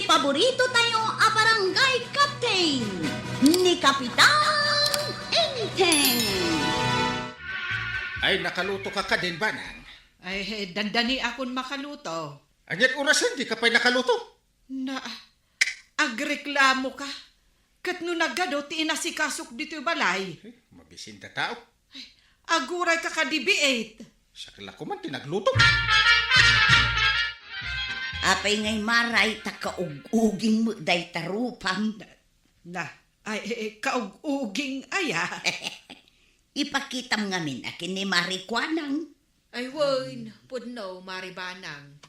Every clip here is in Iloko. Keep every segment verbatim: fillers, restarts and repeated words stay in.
Paborito tayo a barangay captain, ni Kapitan Enteng. Ay, nakaluto ka kadin, Banang? Ay, dandani akon makaluto. Aniat orasen, di ka pay nakaluto? Na, agreklamo ka. Ket no nagadu ti inasikasok ditoy balay. Eh, mabisin ta tao. Ay, aguray ka kadi biit. Siak la koman ti nagluto. Apay ngay maray ta kaug-uging met dayta rupam? Na, ay, eh, eh, kaug-uging aya? Ipakitam ngamin a ken ni Mari Kuanang. Ay, wen, pudno, Mari Banang.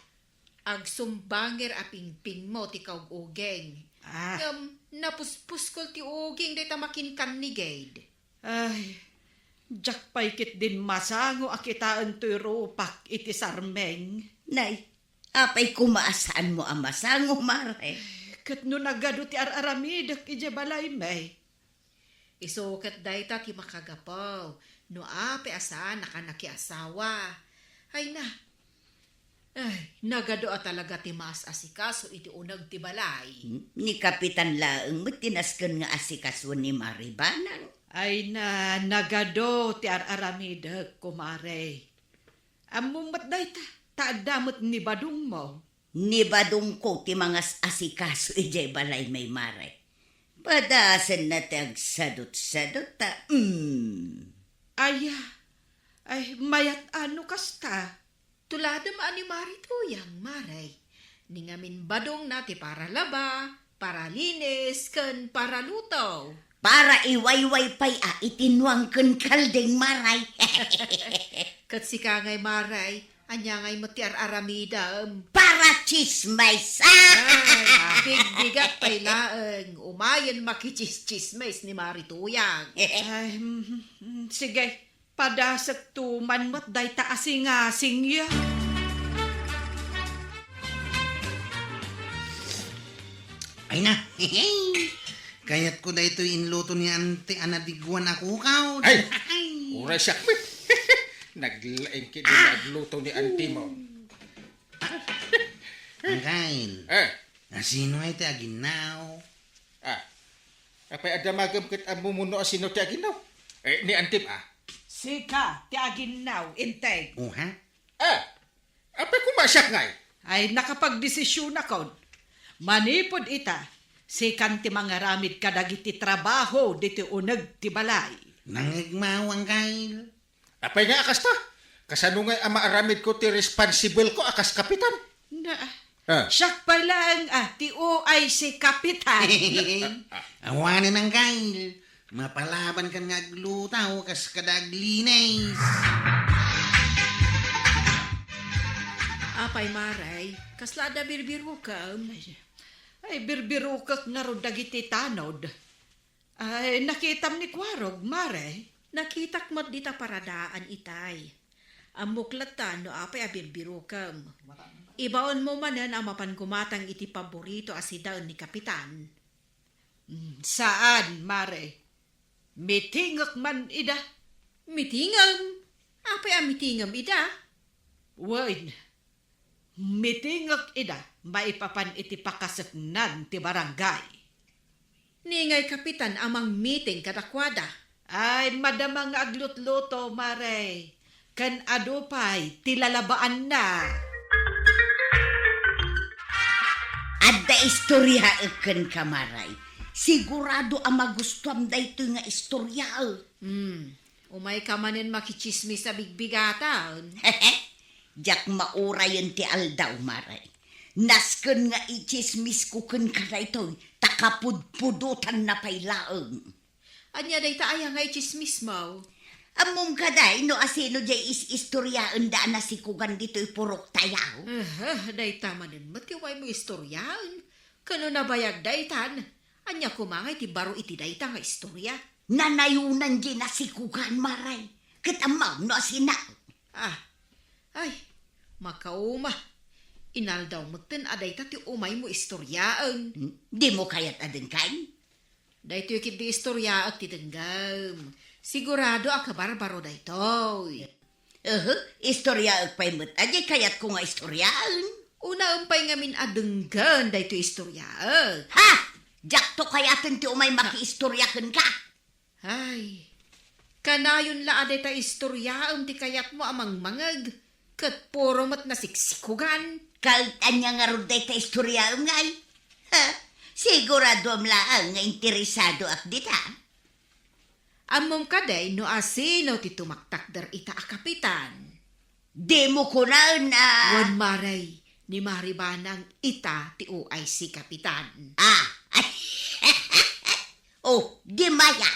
Agsumbangir a pingpingmo ti kaug-uging. Ah. Ngem, napuspuskol ti uging dayta makinkannigid. Ay, diak pay ketdin masango a kitaen toy rupak iti sarmeng. Nay, apay koma a saanmo a masango, Mare? Ket no nagadu ti ar-aramidek idiay balaymi. Isu ket dayta ti makagapu no apay a saannak a nakiasawa. Ay na, Ay, nagadu a talaga ti maas-asikaso iti uneg ti balay. Ni Kapitan laeng met ti nasken nga asikasuen ni Mari Banang. Ay na, nagadu ti ar-aramidek, kumare. Ammom met dayta, ta adda met ni badongmo. Ni badongko ti mangas-asikaso idiay balaymi, Mare. Padasenna ti agsadutsadut ta, mm. Aya, ay, mayat a no kasta. Tuladem a ni Mari Tuyang, Mare. Ni ngamin badongna ti paralaba, paralinis, ken paraluto. Para iwayway pay a iti nuang ken kalding, Mare. Ket sika ngay, Mare, ania ngay met ti ar-aramidem? Para chismis. Ay, bigbigat pay laeng. Umayen makichismis ni Mari Tuyang. Ay, mm, mm, sige. Padasekto man met dayta a singasingyo. Ay na, kayatko daytoy inluto ni Auntie a nadigwan a kukaw. Ay! Ay! Uray siak met. Naglaing ketdi nagluto ni Auntie mo. Angkel, Eh, asino ay ti aginnaw? Ah, apay a damagem ket ammom no asino ti aginnaw? Eh, ni Auntie, ah. Sika ti aginnaw, Enteng. Uha? Ah, apay koma siak ngay? Ay, nakapagdesisyonakon. Manipud ita, sikan ti mangaramid kadagiti trabaho ditoy uneg ti balay. Nangngegmo, Angkel. Apay nga a kasta? Kasano ngay a maaramidko ti responsible ko a kas kapitan? Na, Ah. siak pay laeng a ti O I C kapitan. Awanen, Angkel. Mapalabankan nga agluto kas kada aglinis. Apay, Mare, kasla adda birbirokem? Ay, birbirokek ngarud dagiti tanod. Ay, nakitam ni Kuarog, Mare? Nakitak met dita paradaan itay. Ammok latta no apay a birbirokem. Ibaonmo manen a mapan gumatang iti paborito a sidaen ni Kapitan. Mm, saan, Mare. Mitingek man ida. Mitingem? Apay a mitingem ida? Wen, mitingek ida maipapan iti pakaseknan ti barangay. Ni ngay kapitan a mangmiting kadakuada. Ay, madama nga aglutluto, Mare. Ken adu pay ti lalabaanna. Adda istoryaek kenka, Mare. Sigurado a magustuam daytoy nga istoryaek. Hmm. Umayka manen makichismis a bigbigatan. Diak maurayen ti aldaw, Mare. Nasken nga ichismisko kenka daytoy, ta kapudpudotanna pay laeng. Ania dayta aya nga ichismismo? Ammom kadi no asino diay is-istoryaenda a nasikogan ditoy purok tayo? Aha, dayta manen met ti umaymo istoryaen. Ken no nabayag daytan, ania koma nga iti baro iti dayta nga istorya? Nanayonan diay nasikogan, Mare. Ket ammom no asina. Ah, ay, makauma. Inaldaw metten a dayta ti umaymo istoryaen. Hmm? Dimo kayat a denggen? Daytoy ketdi istoryaek ti denggem. Sigurado a kabarbaro daytoy. Uhu, istoryaek pay met. Adiay kayatko nga istoryaen. Unaem pay ngamin a denggen daytoy istoryaek. Ha? Diakto kayaten ti umay makiistorya kenka. Ay, kanayon la a dayta istoryaem ti kayatmo a mangmangeg, ket puro met nasiksikogan. Ket ania ngarud dayta istoryaem ngay? Ha? Siguradoam laeng nga interesadoak dita. Ammom kadi no asino ti tumaktakder ita a kapitan? Dimo kunaen a Wen, Mare, ni Mari Banang ita ti O I C kapitan. Ah. Oh, di maya.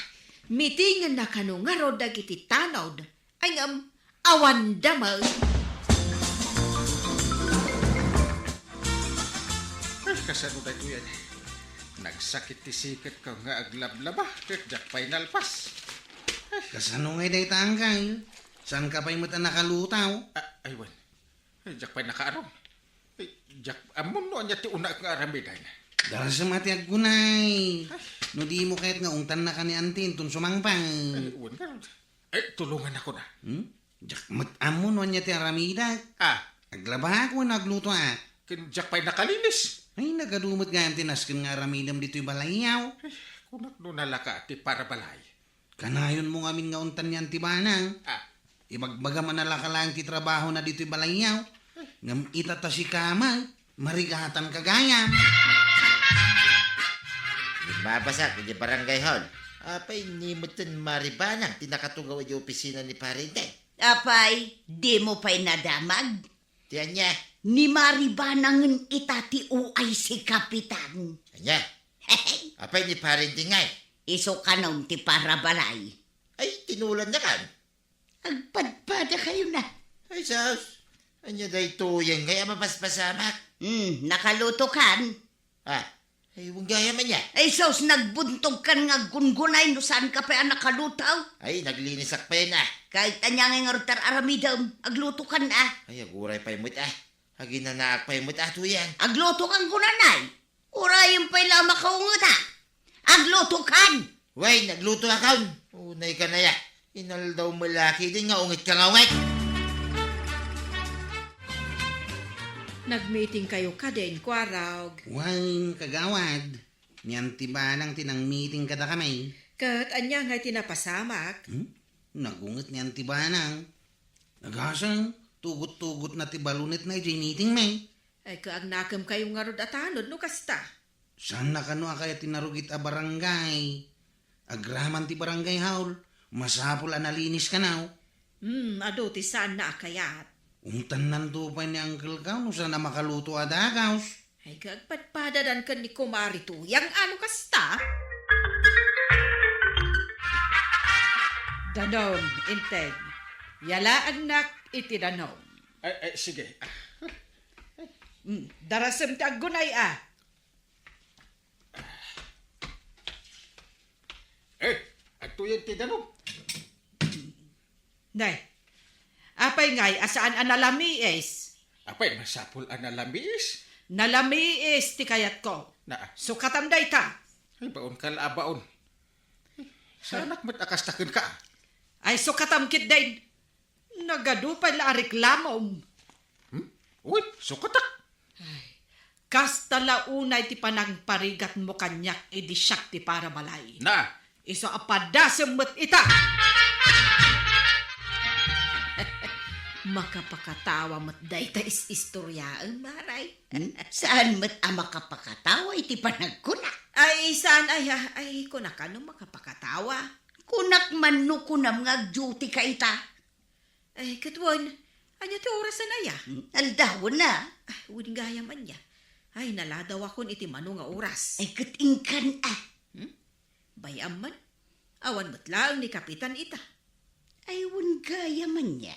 Mitingenna kano ngarud dagiti tanod. Ay ngem, awan damag. Ay, kasano daytoy, ay? Nagsakit ti siketko nga aglablaba, ket diak pay nalpas. Kasano ngay dayta, Angkal? Saanka pay met a nakalutaw? Ah, ay, wen. Ay, diak pay nakaarum. Ay, diak ammon no ania ti unaek nga aramiden. Darasem a ti aggunay. Ay. No dimo ket nga ungtannaka ni Antin ton sumangpang. Ay, wen ngarud. Ay, tulongannakon a. Hmm? Diak met ammo no ania ti aramidek. Ah. Aglabak wenno aglutoak? Ken diak pay nakalinis. Ay, nagadu met gayam ti nasken nga aramidem ditoy balayyo. Ay, kunak no nalaka ti parabalay. Kanayonmo ngamin nga untan ni Anti Banang. Ah. Ibagbagam a nalaka laeng ti trabahona ditoy balayyo. Ngem ita ta sika met, marigatanka gayam. Nagbabasak iti barangay hall. Apay, ni metten Mari Banang ti nakatugaw iti opisina ni Pare Inday. Apay, dimo pay nadamag? Ti ania? Ni Mari Banangen ita ti O I C kapitan. Ania? Apay, ni Pare Inday ngay? Isu kanon ti parabalay. Ay, tinulannakan. Agpadpadakayon a. Ay, sus. Ania daytoyen ngay a mapaspasamak? Hmm, nakalutokan. Ah, ay, wen gayam ania. Ay, sus, nagbuntogkan nga aggungunay no saanka pay a nakaluto. Ay, naglinisak pay a. Ket ania ngay ngarud ti ar-aramidem, aglutokan a. Ay, aguray pay met a. Aginanaak pay met a, tuyen. Aglutokan kunanay. Urayem pay la a makaunget a. Aglutokan! Wen, aglutoakon. Unayka aya. Inaldaw met la ketdin nga ungetka nga unget. Nagmitingkayo kadin, Kuarog? Wen, kagawad. Ni Anti Banang ti nangmiting kadakami. Ket ania ngay ti napasamak? Hmm? Nagunget ni Anti Banang. Nagasem, tugot-tugotna ti balonetna idiay mitingmi. Ay, kaagnakem kayo ngarud a tanod no kasta. Saanna kano a kayat ti narugit a barangay? Agraman ti barangay hall, masapul a nalinis kano. Hmm, adu ti saanna a kayat. Ungtannanto pay ni Uncle Kao no saan a makaluto a dagaws. Ay, agpadpadadan ken ni Kumari Tuyang, ano kasta? Danum, Inteng. Yalaagnak iti danum. Ay, ay, sige. Mm, darasem ti aggunay a. Eh, adtoyen ti danum. Nay, apay ngay a saan a nalamiis? Apay, masapul a nalamiis. Nalamiis ti kayatko. Naa. Sukatam dayta. Ay, baonka la a baon. Saanak met a kasta kenka. Ay, sukatam ketdin. Nagadu pay la a reklamom. Hmm? Uy, sukatak. Ay, kasta la unay ti panangparigatmo kaniak idi siak ti parabalay. Na. Isu a padasem met ita. Makapakatawa met dayta is-istoriaem, Maray. Hmm? Saan met a makapakatawa iti panagkuna? Ay, saan aya? Ay, kunak no makapakatawa. Kunak man no kunam nga agduty ka ita. Ay, ket wen, ania ti orasen aya? Hmm, aldawen a. Ah, wen gayam ania. Ay, naladawakon iti mano nga oras. Ay, ket inkan a. Hmm? Bay-am man. Awan met laeng ni Kapitan ita. Ay, wen gayam ania.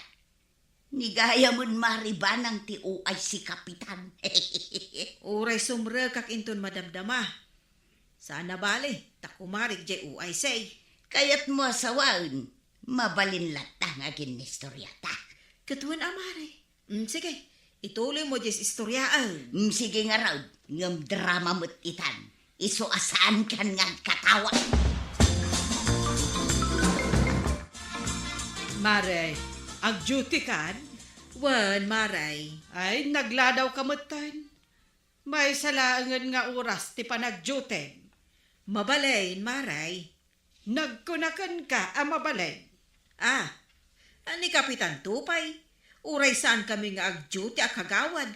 Ni gayamen Mari Banang ti O I C Kapitan. Uray sumrekak inton madamdama. Saan a bale, ta kumarik jay O I C. Kayatmo a sawaen, mabalin latta nga aginnistoriata. Ket wen a, Mari. Mm, sige, ituloymo jay istoriaen. Mm, sige ngarud, ngem drama met itan. Isu a saankan nga agkatawa. Mare, agduty kan? Wen, Maray. Ay, nagladawka metten. Maysa laengen nga oras ti panagdiutim. Mabalin, Maray. Nagkuna kenka a mabalin. Ah, ni Kapitan Tupay, uray saankami nga agdiuti a kagawad.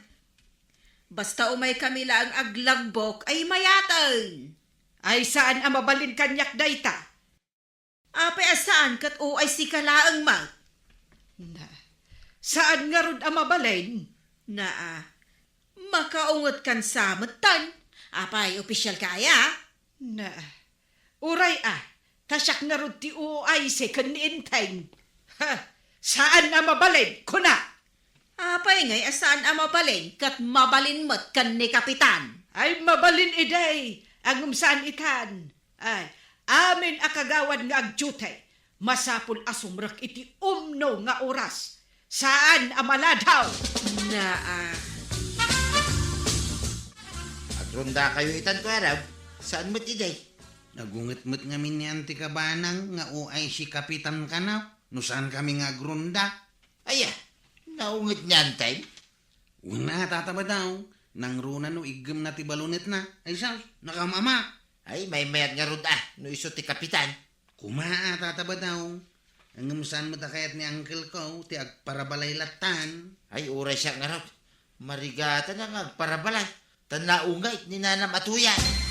Basta umaykami laeng aglagbok ay mayaten. Ay, saan a mabalin kaniak dayta. Apay a saan ket O I C ka laeng met? Na, saan ngarud a mabalin? Na, ah, makaunget kan sa metten. Apay, opisyal ka aya? Na, uray a, ta siak ngarud ti O I C ken ni Enteng. Ha, saan a mabalin, kuna! Apay ngay a saan a mabalin ket mabalin met ken ni Kapitan? Ay, mabalin idi, ngem saan itan. Ay, amin a kagawad nga agdiuti, masapul a sumrek iti umno nga oras. Saan a maladaw. Na, ah. Agrondakayo itan, Kuya Rob. Saan met idi? Nagunget met ngamin ni Auntie Kabanang nga O I C kapitan kano, no saankami nga agronda. Aya, naunget ni Auntie? Wen a, Tata Badaw, nangruna no iggemna ti balunetna. Ay sus, nakaam-ama. Ay, maymayat ngarud a, no isu ti kapitan. Koma a, Tata Badaw. Ngem saan met a kayat ni uncle ko ti agparabalay lattan. Ay, uray siak ngarud. Marigatan nga agparabalay. Ta naunget ni nanam a Tuyang.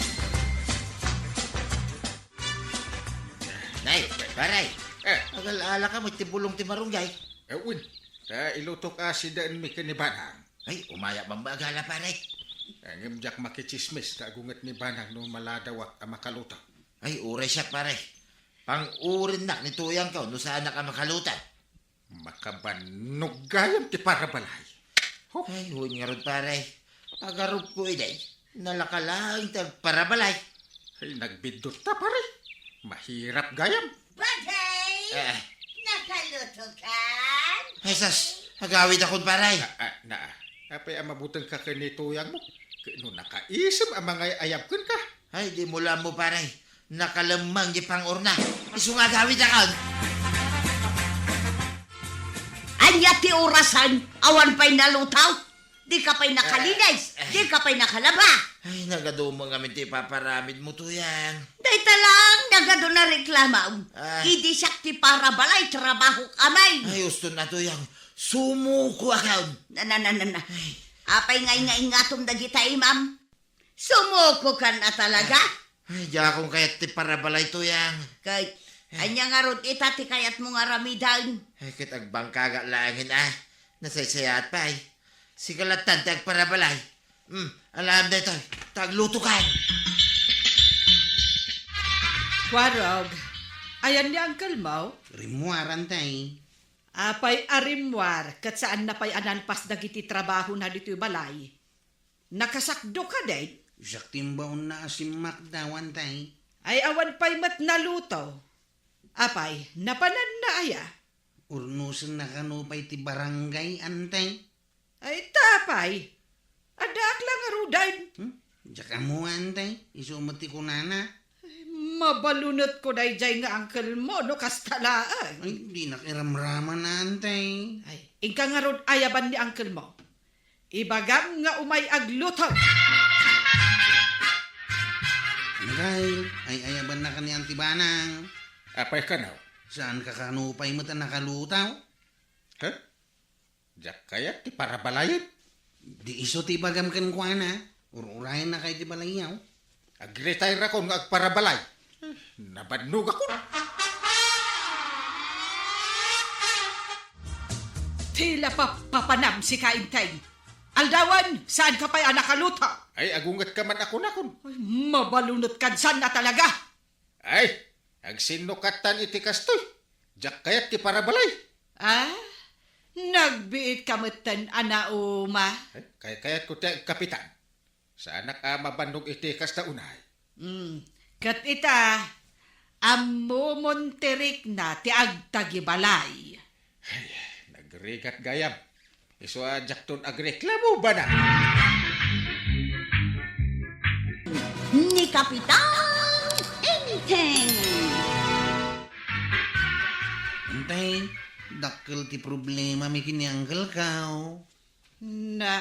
Nay, pare. Eh. Agal-ala ka met ti bulong ti marunggay. Eh, wen. Ta ilutok a sidaenmi ken ni Banang. Ay, umayak man ba agala, pare? Eh, ngem diak makitsismis ta agunget ni Banang no maladawak a makaluto. Ay, uray siak, pare. Pang-urinnak ni Tuyang ko no saanak a makaluto. Makabannog gayam ti parabalay. Ho? Ay, wen ngarud, pare. Agarupko idi, nalaka laeng ti agparabalay. Ay, nagbiddut ta, pare. Mahirap gayam. Bagay! Ah. Nakaluto kan? Ay, sus! Agawidakon, pare. Ah, ah, na, ah. Apay a mabutengka ken ni Tuyangmo? Ket no nakaisem a mangay-ayab kenka? Ay, dimo la ammo, pare. Nakalemmeng ti pang-urna. Isu nga agawidakon. Ania ti orasan? Awan pay naluto? Dika pay nakalinis, eh, eh. Dika pay nakalaba. Ay, nagadu met ngamin ti ipaparamidmo, Tuyang. Dayta laeng nagadu a reklamo. Ah. Idi siak ti parabalay, trabahok amay. Ay, uston na, Tuyang. Sumukokon. Na, na, na, na, na. Ay. Apay nga ingaingatom dagita imam? Sumukokan a talaga? Ay, diakon kayat ti parabalay, Tuyang. Kay, eh, ania ngarud ita ti kayatmo nga aramiden? Ay, ket agbangkagak laengen a. Nasaysayaat pay. Sika lattan ti agparabalay. Hmm, alaem daytoy, ta aglutokan. Warog, ayan ni uncle mo? Rimmuar, Antay. Apay a rimmuar, ket saanna pay a nalpas dagiti trabahona ditoy balay? Nakasakdo ka, Deng? Siak ti imbaonna a simmakdaw, Antay. Ay, awan pay met naluto. Apay, napananna aya? Urnosenna kano pay ti barangay, Antay. Ay, ta apay? Addaak la ngaruden. Hmm? Diak ammo, Antay. Isu met ti kunana. Ay, mabalunetko daydiay nga uncle mo no kasta laeng. Ay, dinak iramraman, Antay. Ay, inka ngarud ayaban ni uncle mo. Ibagam nga umay agluto. Anggal, ay-ayabannak ni Auntie Banang. Apay kano? Saanka kano pay met a nakaluto? Huh? Diak kayat ti parabalayen. Di isu ti ibagam kenkuana. Ur-urayennakay ti balayyo. Agretire akon nga agparabalay. Nabannogakon. Ti la papapanam sika, Enteng. Aldawen, saanka pay a nakaluto? Ay, agungetka man a kunakon. Ay, mabalunetkan saan a talaga. Ay, agsinnokattan iti kastoy. Diak kayat ti parabalay. Ah, nagbiitka metten a nauma. Ay, kaykayatko ti agkapitan. Saanak a mabannog iti kasta unay. Hmm. Ket ita, ammomon ti rikna ti agtagibalay. Ay, nagrigat gayam. Isu a diakton agreklamo, bana. Ni Kapitan Enteng. Enteng, Dakkel ti problemami ken ni Uncle Kao. Na,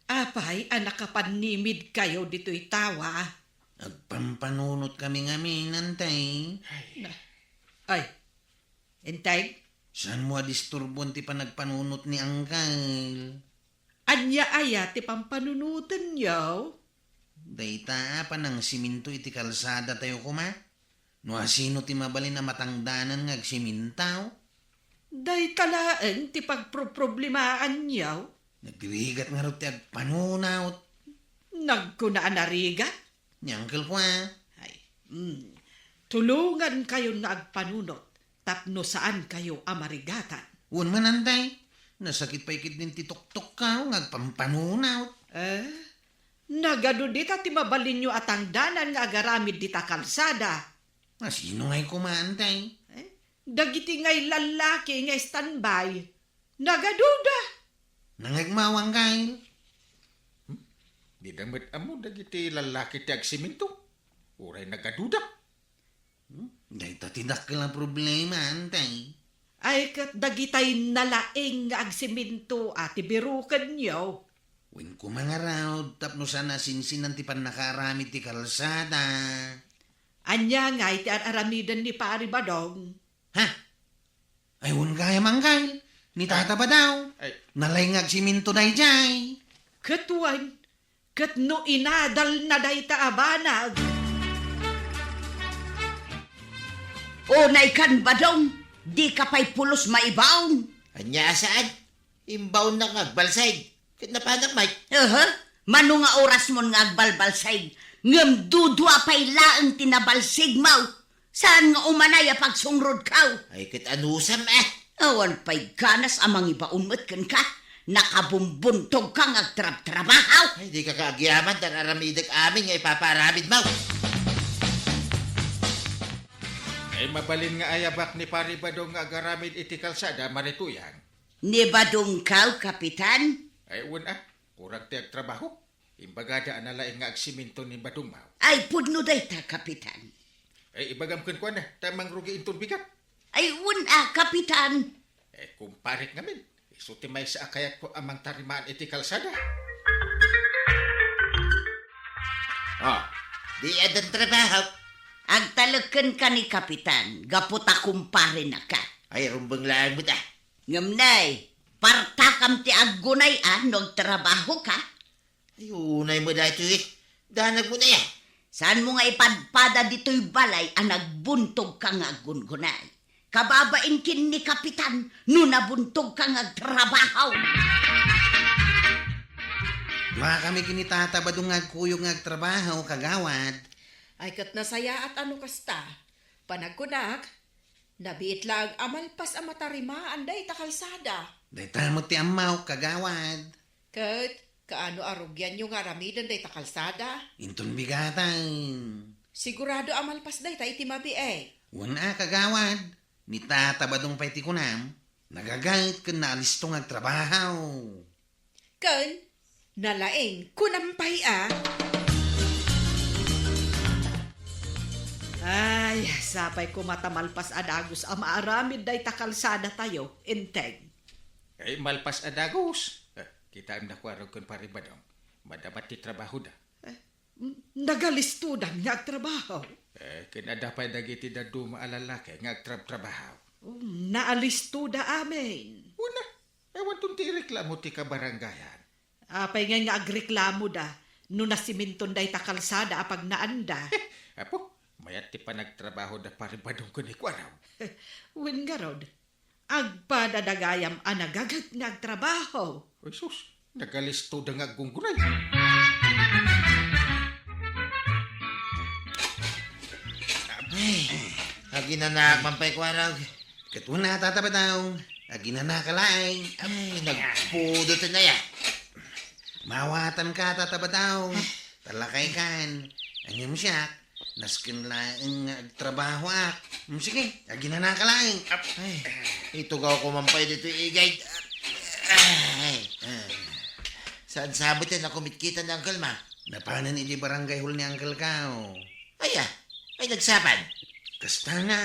apay a nakapannimidkayo ditoy tawa? Agpampanunotkami ngamin, Antay. Na, ay, Enteng? Saanmo a disturboan ti panagpanunot ni Uncle? Ania aya ti pampanunotenyo? Dayta a panangsiminto iti kalsadatayo koma? No asino ti mabalin a matangdanan nga agsiminto? Dayta laeng ti pagproproblemaanyo. Nagrigat ngarud ti agpanunot. Nagkuna a narigat? Ni Uncle ko, a. Ay, mm. Tulongankayon nga agpanunot tapno saankayo a marigatan. Wen man, Antay. Nasakit pay ketdin ti tuktokko nga agpampanunot. Eh? Nagadu dita ti mabalinyo a tangdanan nga agaramid dita kalsada. Asino ngay koma, Antay? Eh? Dagiti ngay lallaki nga standby. Nagaduda. Nangegmawang, Kyle. Hmm? Dida met ammo dagiti lallaki ti agsiminto. Uray nagaduda. Hmm? Dayta ti dakkel a problema, Antay. Ay, ket dagitay nalaing nga agsiminto a ti birukenyo. Wen koma ngarud, tapno saan a sinsinan ti pannakaaramid ti kalsada. Ania ngay ti ar-aramiden ni Pari Badong? Ha? Ay, wen gayam, Uncle. Ni Tata Badong. Ay. Nalaing nga agsiminto daydiay. Ket wen, ket no inadalna dayta a banag. Unay kan, Badong, dika pay pulos maibaon. Ania a saan? Imbaonnak nga agbalsig. Ket napanak, Mike. Aha, mano nga orasmon nga agbalbalsig, ngem dudua pay laeng ti nabalsigmo. Saan nga umanay a pagsungrodko? Ay, ket anusam, eh? Awan pay ganas a mangibaon met kenka. Nakabumbuntogka nga agtrabtrabaho. Ay, dika kaagiaman ta ar-aramidek amin nga ipapaaramidmo. Ay, mabalin nga ayabak ni Pari Badong nga agaramid iti kalsada, Marituyang. Ni Badongko, Kapitan? Ay, wen a, kurang ti agtrabaho. Imbagada a nalaing nga agsiminto ni Badongmo. Ay, pudno dayta, Kapitan. Ay, ibagam kenkuana, ta mangrugi inton bigat. Ay, wen a, Kapitan. Eh, kumparek ngamin, isu ti maysa a kayatko a mangtarimaan iti kalsada. Ah, di adan trabaho. Agtalek kenka ni Kapitan, gapu ta kumparenaka. Ay, rumbeng laeng met a. Ngem nay, partakam ti aggunay a no agtrabahoka. Ay, unay mo daytoy, eh. Danag mo na yan. Saanmo nga ipadpada ditoy balay a nagbuntogka nga aggungunay? Kababain ken ni Kapitan no nabuntogka nga agtrabaho. Duakami ken ni Tata Badong nga agkuyog nga agtrabaho, kagawad. Ay, ket nasayaat a no kasta. Panagkunak, nabiit laeng a malpas a matarimaan dayta kalsada. Dayta met ti ammok, kagawad. Ket, kaano a rugianyo nga aramiden dayta kalsada? Inton bigatan. Sigurado a malpas dayta iti mabiit. Wen a, kagawad. Ni Tata Badong pay ti kunam, nagagayt ken naalisto nga agtrabaho. Ken, nalaing, kunam pay a. Ay, sapay koma ta malpas a dagus a maaramid dayta kalsadatayo, Enteng. Ay, malpas a dagus. Eh, kitaem nakuarog ken Pari Badong. Madama ti trabahoda. Eh, m-, nagalistodan nga agtrabaho. Eh, ken adda pay dagiti dadduma a lallaki nga agtrabtrabaho. Um, naalistoda amin. Wen a, awanton ti ireklamo ti kabarangayan. Apay ngay nga agreklamoda no nasiminton dayta kalsada a pagnaanda? Apo, mayat ti panagtrabahoda Pari Badong ken ni Kuarog. Wen ngarud, agpadada gayam a nagaget nga agtrabaho. Oy sus, nagalistoda nga aggunggunay. Ay, aginanak man pay, Kuarog. Ket wen a, Tata Badong, aginanaka laeng. Ay, nagpudot na ya. Mawatanka, Tata Badong. Talakaykan. Ngem siak, nasken laeng nga agtrabahoak. Mm, sige, aginanaka laeng. Ap-, Ay, itugawko man pay ditoy igay. Ay, ah. Saan sabit yan a kumitkita ni Uncle Ma? Napanan idiay barangay hall ni Uncle Kao. Ay, ah. Ay, nagsapan? Kasta na.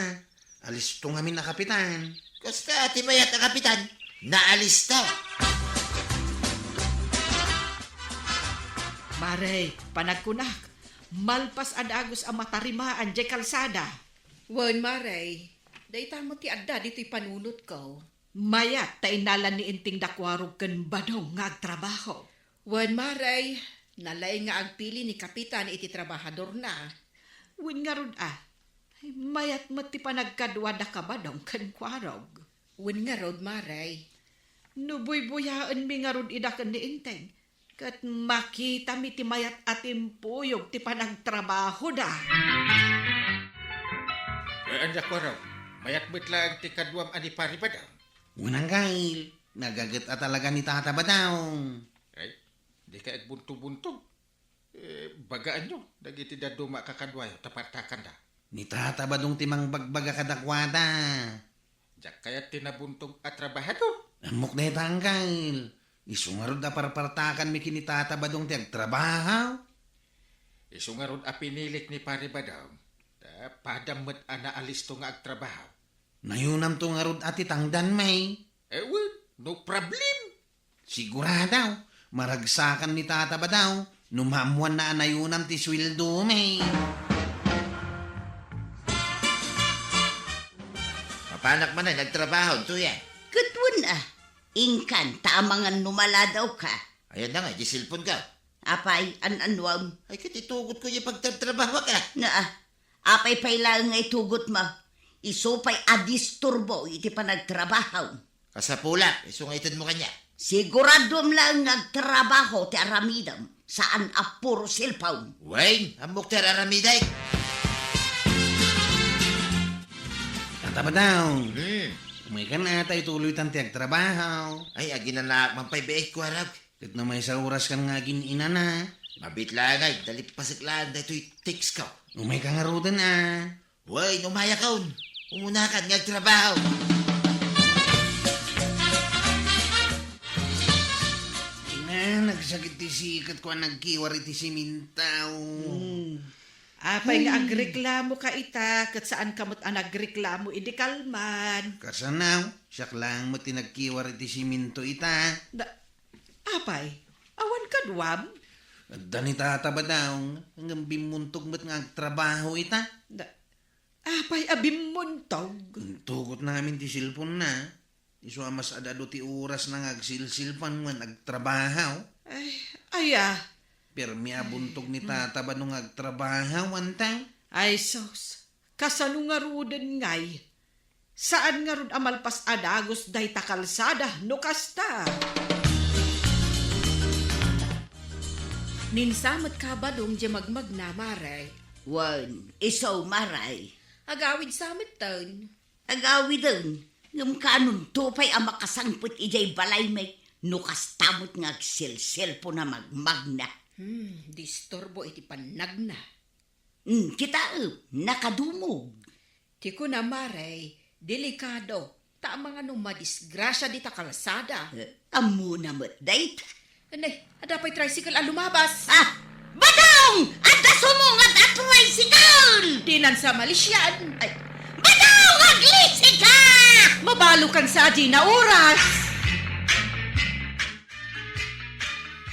Alisto ngamin a kapitan. Kasta ti mayat a kapitan, naalista. Mare, panagkunak, malpas a dagus a matarimaan diay kalsada. Wen, Mare, dayta met ti adda ditoy panunotko. Mayat ta innalan ni Enteng da Kuarog ken Badong nga agtrabaho. Wen, Mare, nalaing nga agpili ni Kapitan iti trabahadorna. Wen ngarud a, mayat met ti panagkadua da Kabadong ken Kuarog. Wen ngarud, Mare. No buybuyaenmi ngarud ida ken ni Enteng, ket makitami ti mayat a timpuyog ti panagtrabahoda. Eh, ania, Kuarog? Mayat met laeng ti kaduam a ni Pari Badong? Wen, Anggail, nagaget a talaga ni Tata Badong. Ay, dika agbuntog-buntog. Eh, bagaanyo dagiti dadduma a kakaduayo ta partakanda. Ni Tata Badong ti mangbagbaga kadakuada. Diak kayat ti nabuntog a trabahador. Ammok dayta, Anggail. Isu ngarud a parpartakanmi ken ni Tata Badong ti agtrabaho. Isu ngarud a pinilik ni Pari Badong, ta padam met a naalisto nga agtrabaho. Nayunamto ngarud a ti tangdanmi. Eh, wen, no problem. Sigurado, maragsakan ni Tata Badong no maammoanna a nayunam ti sueldomi. Mapanak manen agtrabaho, Tuya. Ket wen a, inkan ta amangan no maladawka. Ayan na nga, di cellphone ka. Apay, an-anuam? Ay, ket itugotko diay pagtartrabahok, a. Na, a. Apay pay laeng nga itugotmo? Isu pay a disturbo iti panagtrabaho. Kasapulak, isu nga itedmo kaniak. Siguraduam laeng nga agtrabaho ti aramidem, saan a puro cellphone. Wen, ammok ti ar-aramidek. Tata Badong. Hmm. Umaykan a, ta ituloytan ti agtrabaho. Ay, aginanaak man pay biit, Kuarog. Ket no maysa a oras kan nga agin-inana. Mabiit laeng, ay, dalipasek laeng daytoy text ko. Umayka ngaruden a. Wen, umayakon. Umunakan nga agtrabaho. Na, nagsakit ti siketko a nagkiwar iti siminto. Hmm. Apay nga, hmm, agreklamoka ita, ket saanka met a nagreklamo idi kalman? Kasano? Siak laeng met ti nagkiwar iti siminto ita. Da-, Apay, awan kaduam? Adda ni Tata Badong, ngem bimmuntog met nga agtrabaho ita. Da-, apay a bimmuntog? Intugotna ngamin ti cellphone-na. Isu a mas ad-adu ti orasna nga agsilsilpon wen agtrabaho. Ay, aya. Permi a buntog ni Tata Badong nga agtrabaho, anta? Ay, sus. Kasano ngaruden ngay? Saan ngarud a malpas a dagus dayta kalsada no kasta? Ninsamet ka, Badong, diay magmagna, Mare? Wen, isu, Mare. Agawid sa metten. Agawiden, ngem kaanonto pay a makasangpet idiay balaymi no kasta met nga agselselpon a magmagna. Hmm, disturbo iti pannagna. Hmm, kitaem, nakadumog. Ti kuna, Mare, delikado, ta amangan no madisgrasia dita kalsada. Eh, ammona met dayta. Anay, adda pay tricycle a lumabas. Ah, Badong! Adda sumungad a tricycle! Dinan sa malisian. Ay, Badong, aglisika! Mabalokan sa adina oras.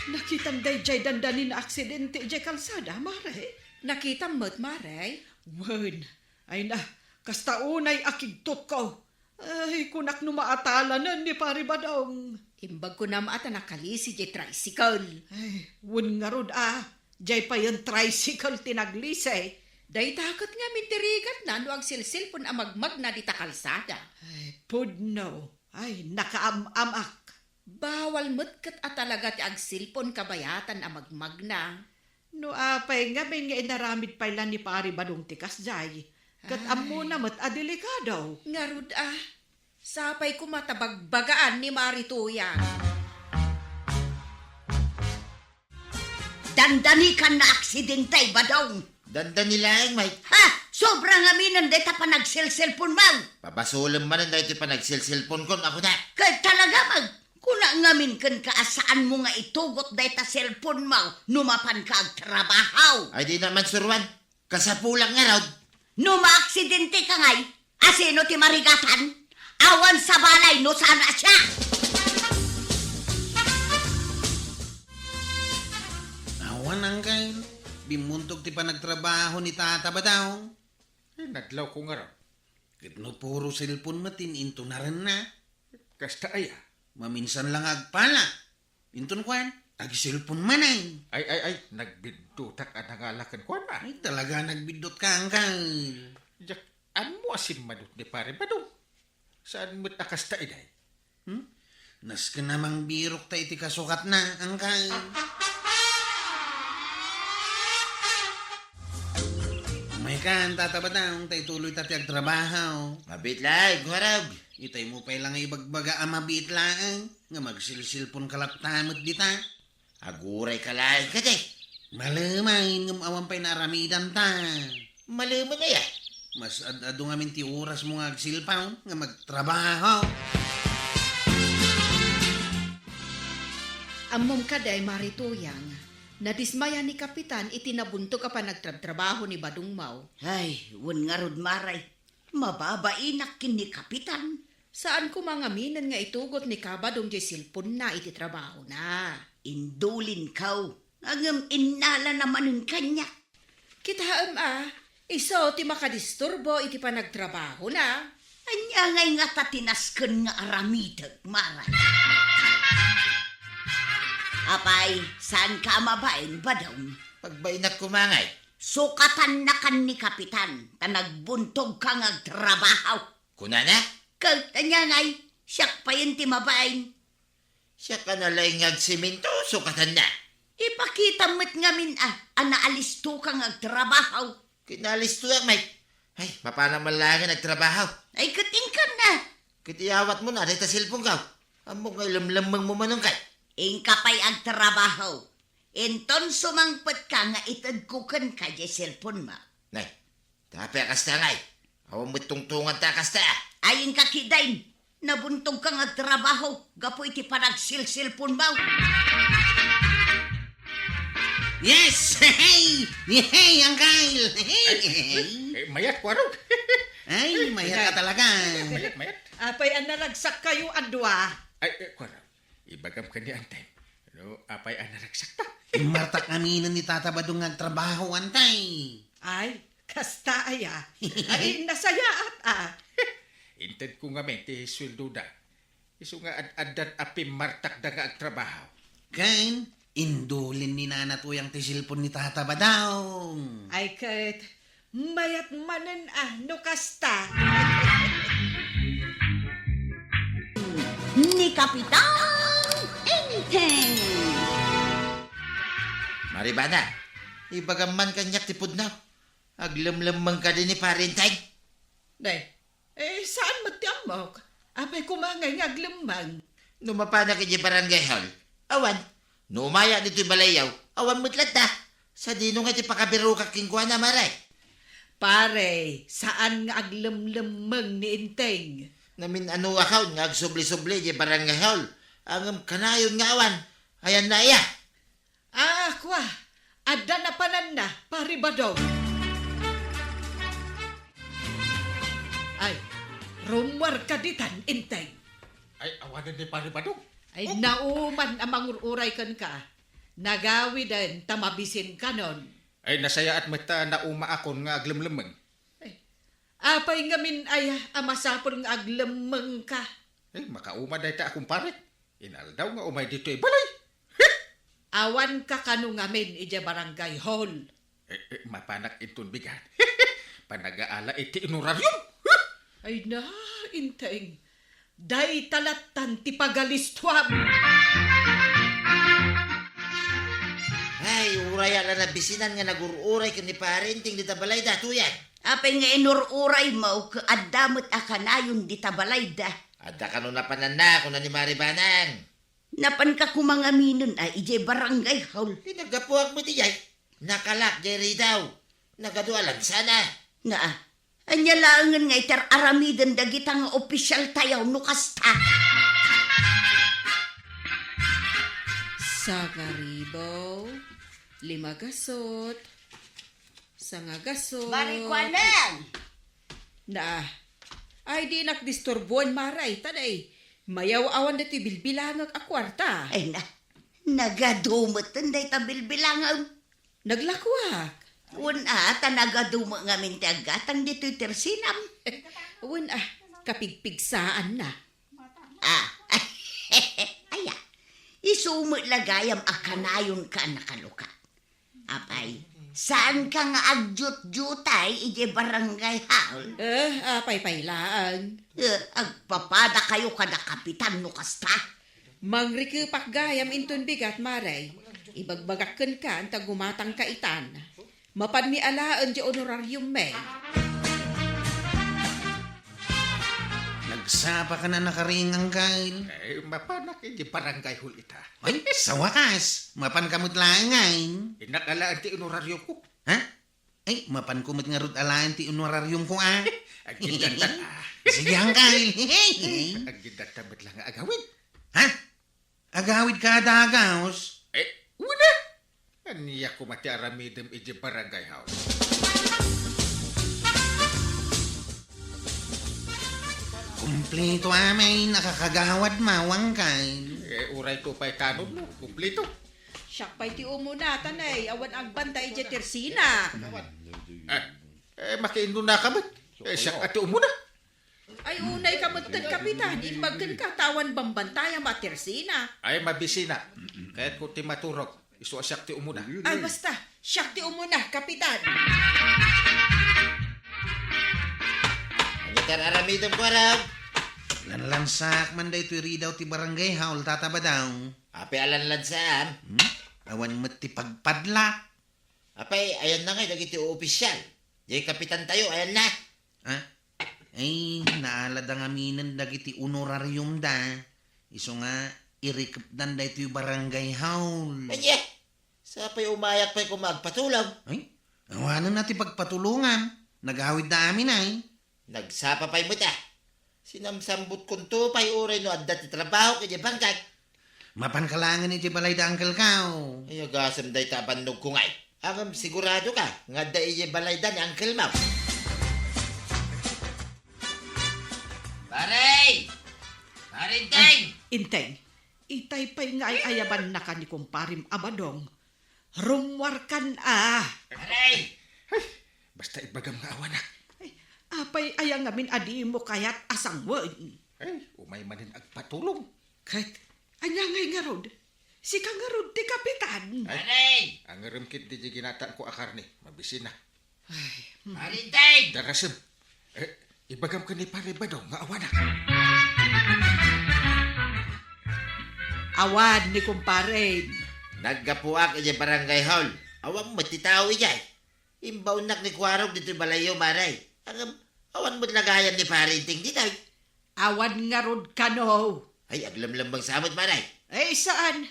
Nakitam daydiay dandani nga aksidente idiay kalsada, Mare? Nakitam met, Mare? Wen, ay na, kasta unay a kigtotko. Ay, kunak no maatalanen ni Pari Badong. Imbag kunam a ta nakalisi diay tricycle. Ay, wen ngarud a, diay payen tricycle ti naglisi. Dayta ket ngamin ti rigatna no agselselpon a magmagna dita kalsada. Ay, pudno. Ay, nakaam-amak. Bawal met ket a talaga ti agselpon kabayatan a magmagna. No apay ngamin nga inaramid pay la ni Pari Badong ti kasdiay, ket, ay, ammona met a delikado. Ngarud a, sapay koma ta bagbagaan ni Mari Tuya. Dandani kan nga aksidente, Badong. Dandani laeng, Mike. Ha? Sobra ngaminen dayta panagselselpon, Mang. Pabasolem manen daytoy panagselselpon kon, ako na. Kay talaga, Mang. Kuna ngamin kenka a saanmo nga itugot dayta cellphone mo no mapanka agtrabaho. Ay, di naman suruan. Kasapulak ngarud. No maaksidente ka ngay, asino ti marigatan? Awan sa balay no saan a siak. Awan, Angkel. Bimmuntog ti panagtrabaho ni Tata Badong. Eh, nadlaw ko ngarud. Ket no puro cellphone met ti intonarenna. Kasta aya? Maminsan lang agpala. Inton kuan, agcellphone manen. Ay, ay, ay, nagbiddutak a nangala kenkuana. Ay, talaga nagbiddutka, Angkel. Diak ammo a simmadut ni Pare Badong. Saan met a kasta, iday? Hmm? Nasken a mangbirokta iti kasukatna, Angkel. Umaykan, Tata Badong, ta ituloyta ti agtrabaho. Mabiit laeng, ngarud. Itaymo pay la nga ibagbaga a mabiit laeng, nga magsilsilponka latta met dita. Agurayka laeng kadi. Malemen, ngem awan pay naaramidanta. Malemen aya? Mas ad-adu ngamin ti orasmo nga agcellphone nga magtrabaho. Ammom kadi, Mari Tuyang, nadismaya ni Kapitan iti nabuntog a panagtrabtrabaho ni Badong Mao. Ay, wen ngarud, Mare. Mababainak ken ni Kapitan. Saan koma ngaminen nga itugot ni Kabadong diay cellphone-na iti trabahona. Indulinkaw, ngem innalana manen kaniak. Kitaem a, isu ti makadisturbo iti panagtrabahona. Ania ngay ngata ti nasken nga aramidek, Mare? Apay, saanka a mabain, Badong? Pagbainak koma ngay. Sukatannakan ni Kapitan, ta nagbuntogka nga agtrabaho. Kunana? Ket ania ngay, siak payen ti mabain. Siak a nalaing nga agsemento, sukatanna. Ipakita met ngamin a, a naalistoka nga agtrabaho. Ket naalistoak met. Ay, mapana man laengen agtrabaho. Ay, ket inkan na. Ket iyawatmo na dayta cellphone-ko. Ammok nga ilemlemmengmo manen kay. Inka pay agtrabaho. Inton sumangpetka nga itedko kenka diay cellphone-mo. Nay, ta apay a kasta ngay? Awan met tungtunganta a kasta. Ay, inka ketdin. Nabuntogka nga agtrabaho gapu iti panagsilsilpon-mo. Yes! Hey! Hey, Uncle! Hey! Eh, mayat, Kuarog. Ay, mayat ka talaga. Mayat, mayat. Apay a naragsak kayo a dua? Ay, eh, Kuarog. Ibagam ken ni Antay. No, apay a naragsak ta? Immartak aminen ni Tata Badong nga agtrabaho, Antay. Ay, kasta aya. Ay, nasayaat, ah. Intedko ngamin ti sueldoda. Isu nga ad-addan a pimmartakda nga agtrabaho. Ken, indulin ni Nana Tuyang ti cellphone ni Tata Badong. Ay, ket, mayat manen a no kasta. Ni Kapitan Enteng. Mari Bana, ibagam man kaniak ti pudno. Aglemlemmeng kadi ni Pare Enteng? Day, eh, saan met ti ammok? Apay koma ngay nga aglemmeng? No mapanak idiay barangay hall, awan. No umayak ditoy balayyo, awan met latta. Sadino nga ti pakabirokak kenkuana, Mare? Pare, saan nga aglemlemmeng ni Enteng? Namin-anoakon nga agsubli-subli idiay barangay hall. Ngem kanayon nga awan. Ayanna aya? Ah, kua, adda napananna, Pare Badong. Ay, rummuarka ditan, Enteng. Ay, awanen ni Pare Badong. Ay, oh, nauman a mangur-uray kenka. Nagawiden ta mabisinkanon. Ay, nasayaat met ta naumaakon nga aglemlemmeng. Ay, apay ngamin aya a masapul nga aglemmenka? Ay, makauma dayta a kumpare. Inaldaw nga umay ditoy balay. Awanka kano ngamin idiay barangay hall? Eh, eh, mapanak inton bigat. Panagaala iti inorariom. Ay na, Enteng. Dayta lattan ti pagalistuam. Ay, uray a la nabisinan nga nagur-uray ken ni Pare Enteng dita balayda, Tuyang. Apay nga inur-uraymo ket adda met a kanayon dita balayda? Adda kano napananna, kuna ni Mari Banang. Napanka koma ngaminen a idiay barangay hall. Ti naggapuak met idiay. Nakalak diay ridaw. Nagadu a lansana. Naa, ania laengen nga iti ar-aramiden dagita nga opisyaltayo no kasta? Sangaribo, lima gasot, sanga gasot. Marikuanan! Naa, Ay, dinak disturboen, Mare, ta dayta mayaw-awan daytoy bilbilangek a kuarta. Ay na, nagadu met dayta bilbilangem. Naglakuak. Wen a, ta nagadu met ngamin ti aggatang ditoy tersinam. Wen a, kapigpigsaanna. Ah, aya, isu met la gayam a kanayonka a nakalukat. Apay, saanka nga agjutjutay idiay barangay hall? Eh, apay pay laeng? Eh, agpapadakayo kada kapitan no kasta? Mangrikepak gayam inton bigat, Mare. Ibagbagak kenka anta gumatangka itan. Mapanmi alaen ti honorariummi. Nagsapaka a nakaringan, Kyle? Eh, mapanak iti barangay hall ita. Ay, sa wakas, mapanka met laeng, ay. Innak alaen ti honorariumko. Ha? Ay, mapanko met ngarud alaen ti honorariumko, ah. Agindatan, ah. Sige, Kyle. Agindatan met la nga agawid. Ha? Agawidka a dagaus? Eh, wen a. Ania koma ti aramidem iti barangay hall? Kumpleto amin a kakagawad, Mare, Kyle. Eh, uray to pay tanod, no? Kumpleto. Siak pay ti umuna, ta nay, awan agbantay idiay tersina. Ah, eh, makiinno na ka met. Eh, siak a ti umuna. Ay, unay ka met, Kapitan. Imbag kenka ta awan bambantayam a tersina. Ay, mabisina. Kayatko ti maturog. Isu a siak ti umuna. Ay, basta. Siak ti umuna, Kapitan. Ania ti ar-aramidem, Kuarog? Lanlansaak man daytoy ridaw ti barangay hall, Tata Badong. Apay a lanlansaam? Hmm? Awan met ti pagpadlak. Apay, ayanna ngay dagiti opisyal? Diay kapitantayo, ayanna? Ah? Ay, naalada ngaminen dagiti honorariumda. Isu nga, irikepdan daytoy barangay hall. Ania? Sapay umayak pay koma agpatulong. Ay, awanen a ti pagpatulongan. Nagawidda amin, ay. Nagsapa pay met, ah. Sinamsambutkonto pay uray no adda ti trabahok idiay bangkag. Mapanka laengen idiay balayda, Uncle Kao. Ay, agasem dayta a bannogko ngay. Ngem siguradoka nga adda idiay balayda ni Uncle Mau. Pare! Pare Enteng! Ay, Enteng, itay pay nga ay-ayabannaka ni kumparem a Badong. Rummuarkan a. Aray! Ay, basta ibagam nga awanak. Ay, apay aya ngamin a dimo kayat a sangoen? Ay, umay manen agpatulong. Ket, ania ngay ngarud? Sika ngarud ti kapitan. Ay, Aray! Angerem ketdi diay ginataangko a karne, mabisina. Ay, hmm. Pare Enteng! Darasem. Eh, ibagam ken ni Pare Badong nga awanak. Awan ni kumparem. Naggapuak idiay barangay hall. Awan met ti tao idiay. Imbaonnak ni Kuarog ditoy balayyo, Mare. Ngem, awan met la gayam ni Pare Enteng ditoy. Awan ngarud kano. Ay, aglemlemmeng sa met, Mare. Ay, saan.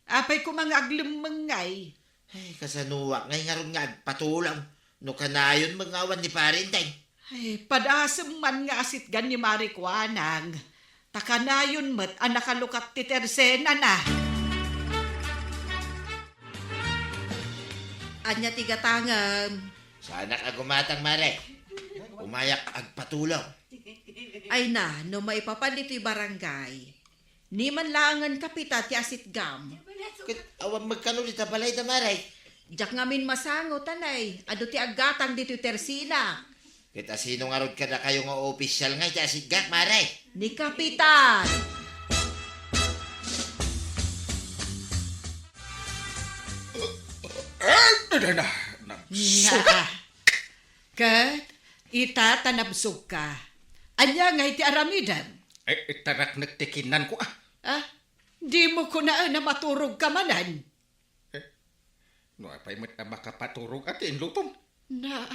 Apay koma nga aglemmeng ngay? Ay, kasanoak ngay ngarud nga agpatulong no kanayon met nga awan ni Pare Enteng? Ay, padasem man nga asitgan ni Mare Kuanang, ta kanayon met a nakalukat ti tersenana. Ania ti gatangem? Saanak a gumatang, Mare. Umayak agpatulong. Ay na, no maipapan ditoy barangay, ni man laengen kapitan ti asitgam. Ket awan met kano dita balayda, Mare. Diak ngamin masango, ta nay, adu ti aggatang ditoy tersina. Ket asino ngarud kadakayo nga opisyal nga iti asitgak, Mare? Ni kapitan. Eh, na, na, na, nabsogak. Ket ita ta nabsogka. Ania ngay ti aramidem? Eh, itaraknek ti kinnanko, ah. Ah, dimo kunaen a maturogka manen? Eh, no apay met a makapaturog a ti inlutom? Na,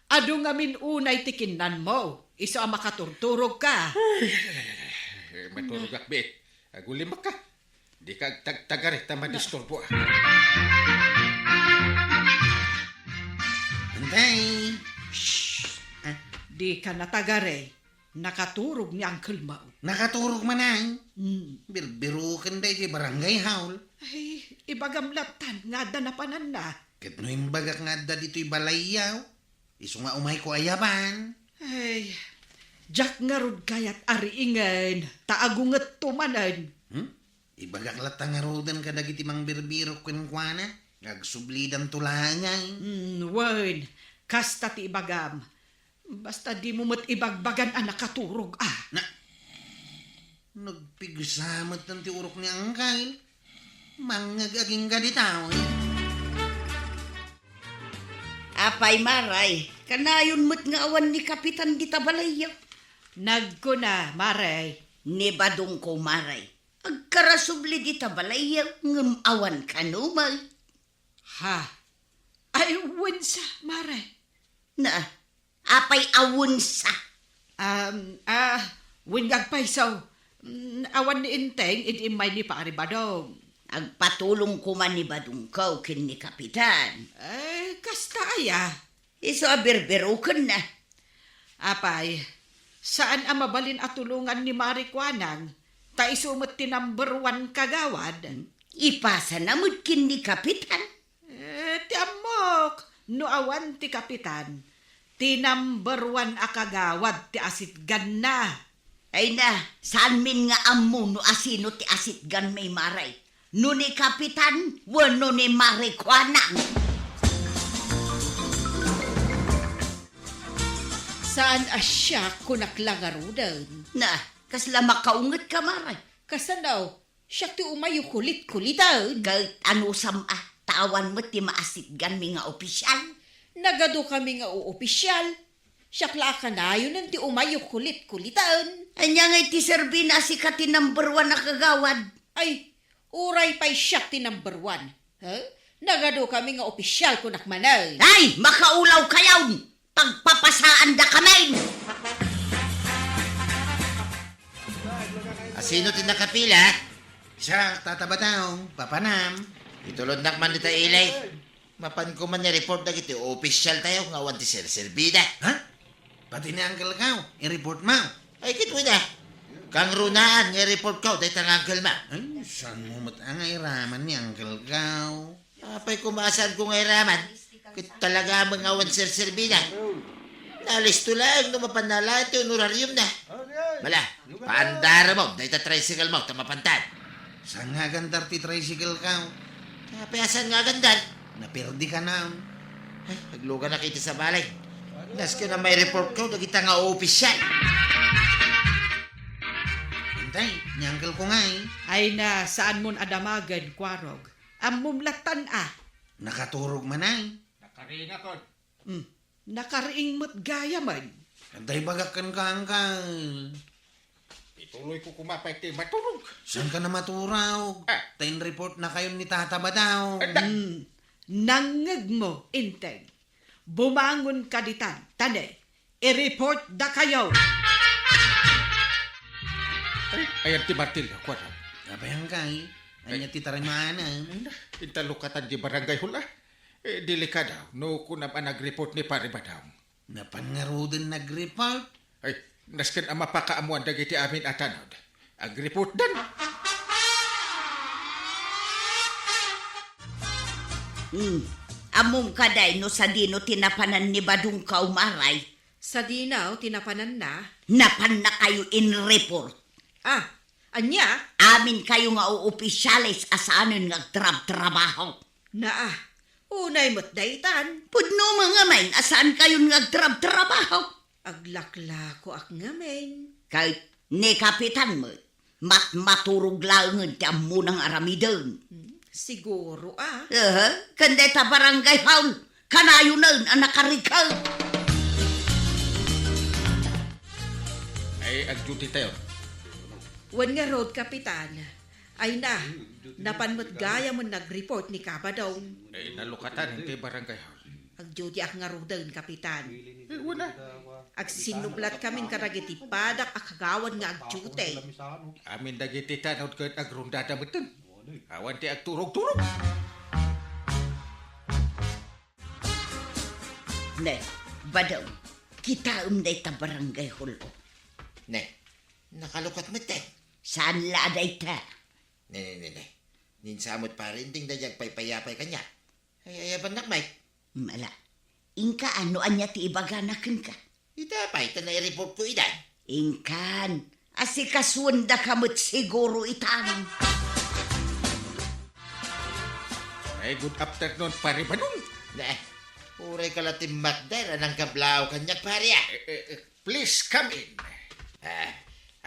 adu ngamin unay ti kinnanmo, isu a makaturturogka. Ay, ay, ay, ay, ay. Eh, maturogak, biit. Agulimakka. Dika agtagtagari ta madisturboak. Antay. Shh! Ah. Dika natagari. Nakaturog ni Uncle Mao. Nakaturog man, ay? Hmm. Birbiruken daytoy barangay hall. Ay, ibagam lattan nga adda napananna. Ket no imbagak nga adda ditoy balayyo, isu nga umayko a yaban. Ay, Diak ngarud kayat a riingen, ta agungetto manen. Hmm? Ibagak latta ngaruden kadagiti mangbirbirok kenkuana, nga agsublidanto laeng. Hmm, wen, kasta ti ibagam. Basta dimo met ibagbagan a nakaturog, a. Na, nagpigsa met ti urok ni Angkel. Mangngeg agingga dita, wen. Apay, Maray, kanayon met nga awan ni Kapitan dita balayyo? Nagkuna, Maray. Ni Badongko, Maray. Agkarasubli dita balayyo, ngem awan kano met. Ha? Ay, wensa, Maray. Na, apay a wensa? Um, ah, wen nga agpayso. Mm, awan ni Enteng idi immay ni Pari Badong. Agpatulong koma ni Badongko ken ni Kapitan. Eh, kasta aya? Isu a birbirokenna. Apay, saan a mabalin a tulongan ni Mari Kuanang, ta isu met ti number one kagawad. Ipasana met ken ni Kapitan. Eh, ti ammok, no awan ti Kapitan, ti number one a kagawad ti asitganna. Ay na, saanmin nga ammo no asino ti asitganmi, Maray. No ni Kapitan wenno ni Mari Kuanang. Saan a siak, kunak la ngaruden. Na, kasla makaungetka, Maray. Kasano? Siak ti umayo kulit-kuliten. Ket anusam a, ta awan met ti maasitganmi nga opisial. Nagadukami nga oopisial. Siak la a kanayonen ti umayo kulit-kuliten. Ania ngay ti serbina a sika ti number one a kagawad? Ay, uray pay siak ti number one. He? Nagadukami nga opisial, kunak manen. Ay, makaulawkayon! Pagpapasaandakamin! Asino ti nakapila? Siak, Tata Badong, papanam. Itulodnak man dita, Eli. Mapanko man i-report dagiti opisyaltayo nga awan ti serserbida. Ha? Pati ni Uncle Kao, i-report mo? Ay, ket wen a. Kangrunaan nga i-report ko dayta nga uncle mo. Ay, saan mo met nga iraman ni Uncle Kao? Apay koma a saanko nga iraman? Ket talaga met nga awan serserbida. Nalisto laeng no mapan nalaen ti honorariumna. Mala, paandaramon dayta tricycle mo ta mapantan. Saan nga agandar ti tricycle, Kao? Apay a saan nga agandar? Naperdikana. Ay, agluganak iti sabali. Nasken a mai-report ko dagita nga opisyal. Intay, ni uncle ko ngay. Ay na, saanmon a damagen, Kuarog. Ammom lattan a. Nakaturog man ay. Nakaringaton. Hmm. Nakariing met gayamen. Adda ibagak kenka, uncle. Ituloyko koma pay ti maturog. Saanka a maturog? Ah. Ta in-report nakayon ni Tata Badong. Adda. Hmm. Nangngegmo, Enteng. Bumangonka ditan, ta ne, i-report dakayo. Ay, ayan ti martilyo, kuana. Apay ngay? Ania ti tarimaanna? Ay, na, intalukatan di barangay hall a. Eh, delikado, no kunam a nag-report ni Pare Badong. Napan ngaruden nag-report? Ay, nasken a mapakaammoan dagiti amin a tanod. Ag-report dan. Hmm. Ammom kadi no sadino ti napanan ni Badong Kaumaray? Sadino ti napananna? Napannakayo in-report. Ah, ania? Aminkayo nga opisyales a saanen nga agtrabtrabaho. Naa, unay met daytan. Pudno met ngamin a saankayon nga agtrabtrabaho. Aglaklakoak ngamin. Ket ni Kapitan met, matmaturog laengen ti ammona nga aramiden. Hmm, siguro a. Aha, ken dayta barangay hall, kanayonen a nakarikek. Ay, agdutitayon. Wen ngarud, Kapitan. Ay na, napan met gayamen nag-report ni Kabadong. Eh, nalukatan ti barangay hall. Agdutiak ngaruden, Kapitan. Eh, wen a. Agsinnublatkamin kadagiti padak a kagawad nga agduti. Amin dagiti tanod ket agrundada metten. Awan ti agturog-turog. Ne, Badong, kitaem dayta barangay hall, o. Ne, nakalukat metten. Saan la a dayta? Ne, ne, ne, ne. Ni Insa met Pare Enteng daydi agpaypayapay kaniak. Ay, ayabannak met. Mala. Inka, no ania ti ibagana kenka? Ita pay, ta nai-report ko idan. Inkan, asikasuendaka met siguro itan. Ay, good afternoon, Pare Badong. Eh, uray ka la timmakder, anang kablaw kaniak, pare, ah. Eh, eh, eh, please come in. Ah,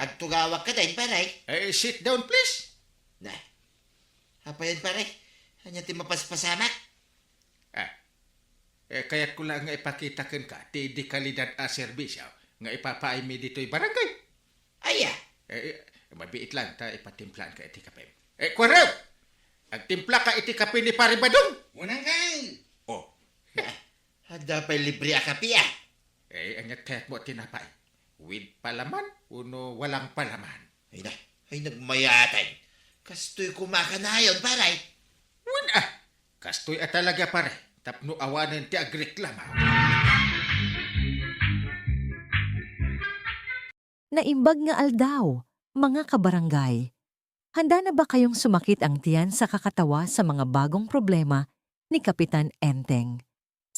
agtugawak ka din, pare. Eh, sit down, please. Na, apayan, pare? Ania ti mapaspasamak? Ah, eh, kayatko la nga ipakita kenka ti dekalidad a serbisyo nga ipapaaymi ditoy barangay. Aya? Eh, eh, mabiit lang ta ipatimplaanka iti kapem. Eh, kuwaraw! Agtimplaka iti kape ni Pare Badong! Unang kang! Oh. Ah, adda pay libre a kape, ah. Eh, ania't kayatmo a tinapay? With palaman wenno walang palaman? Ay na, ay nagmayatan. Kastoy kumakanayon, pare. Wen, ah, kastoy a talaga, pare. Tapno awanen ti agreklama. Naimbag nga aldaw, mga kabarangay. Handa na ba kayong sumakit ang tiyan sa kakatawa sa mga bagong problema ni Kapitan Enteng?